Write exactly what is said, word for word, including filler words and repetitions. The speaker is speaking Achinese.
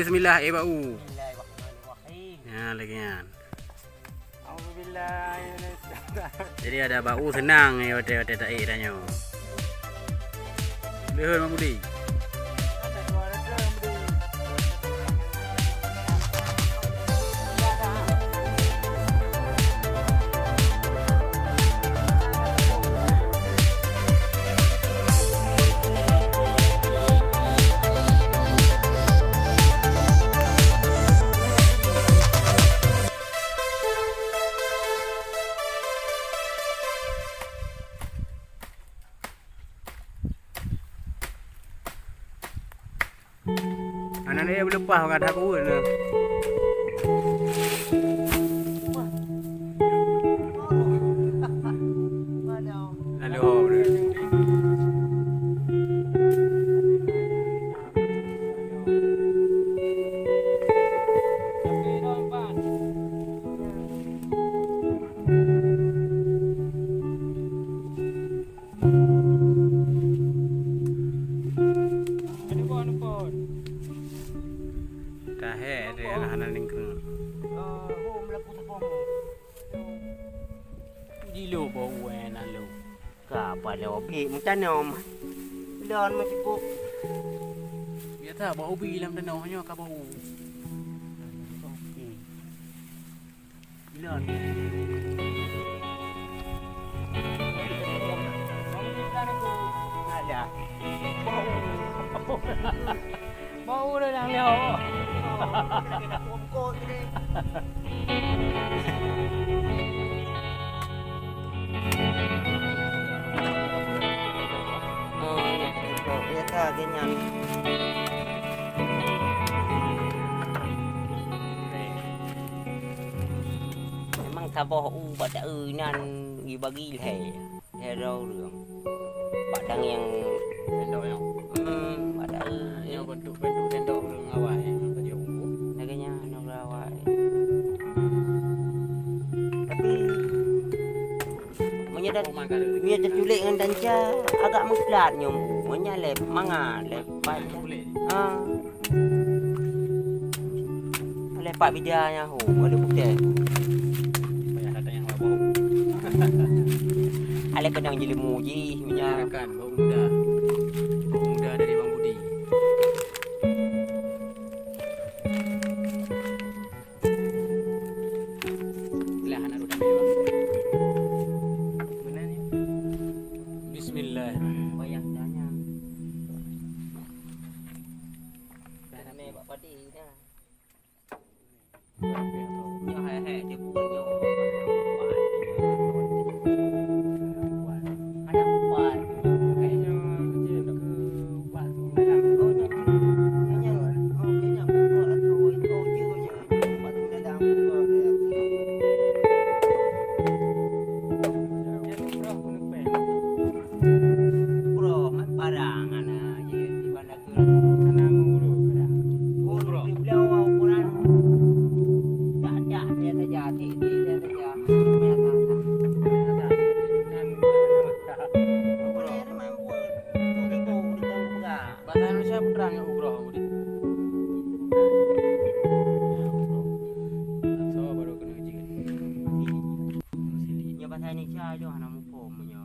Bismillah, eh, bau. Bismillahirrahmanirrahim. Nah, lagèe nyan. Auzubillah. Jadi ada bau senang, eh, watèe-watèe taék tanyoe. Leuheun Mak Budi. Aneuk dia beuleupah, ka that ureueng tu. Lalu, oh, bro. Ka hék deh, alah hana ningkreung. Jilo bau ueh na lo. Ka apa lo bik meutanam. Lon meucukôp. Biasa bau ubi lam tanoh nyoe ka bau. Oke. Lon. Ada. Bau. Bau dah lam leo. Oh, ya, ya, ya, ya, ya. Memang saboh u bak taeu nan dibagi lhèe, lhèe droe ureueng. Bak tangieng sendok nyoe. Hmm, bak taeu. Nyoe bentuk-bentuk sendok ureueng awai nyang ka jeuet u. Lagèe nyan ureueng awai. Tapi meunyoe dan, meunyoe teuculik ngon danca agak meuklat nyoe. Meunyoe lé mangat, lé pat. Ha. Lé pat bida nyan ho, ada putih. Payah datang yang bau. Alé keudang jileumu jih, meunyoe. Kan, bau muda. Bau muda dari Bang Budi. Lah, anak duda ni, Bang. Benar ni. Bismillah. Wayang tanya. Dah ni bak padi dah. Nyoh hai-hai dia buat nyoh. Ada buat. Kayaknya dia ke buat tu dalam. Oh, nyoh. Nyoh. Oh, kayaknya buat tu. Oh, dia je. Bahasa Indonesia putra nggak ugroh, Budi? Ya, ugroh. Atau baru kena uji kan? Sili. Ya, bahasa Indonesia aja hana muphom punya.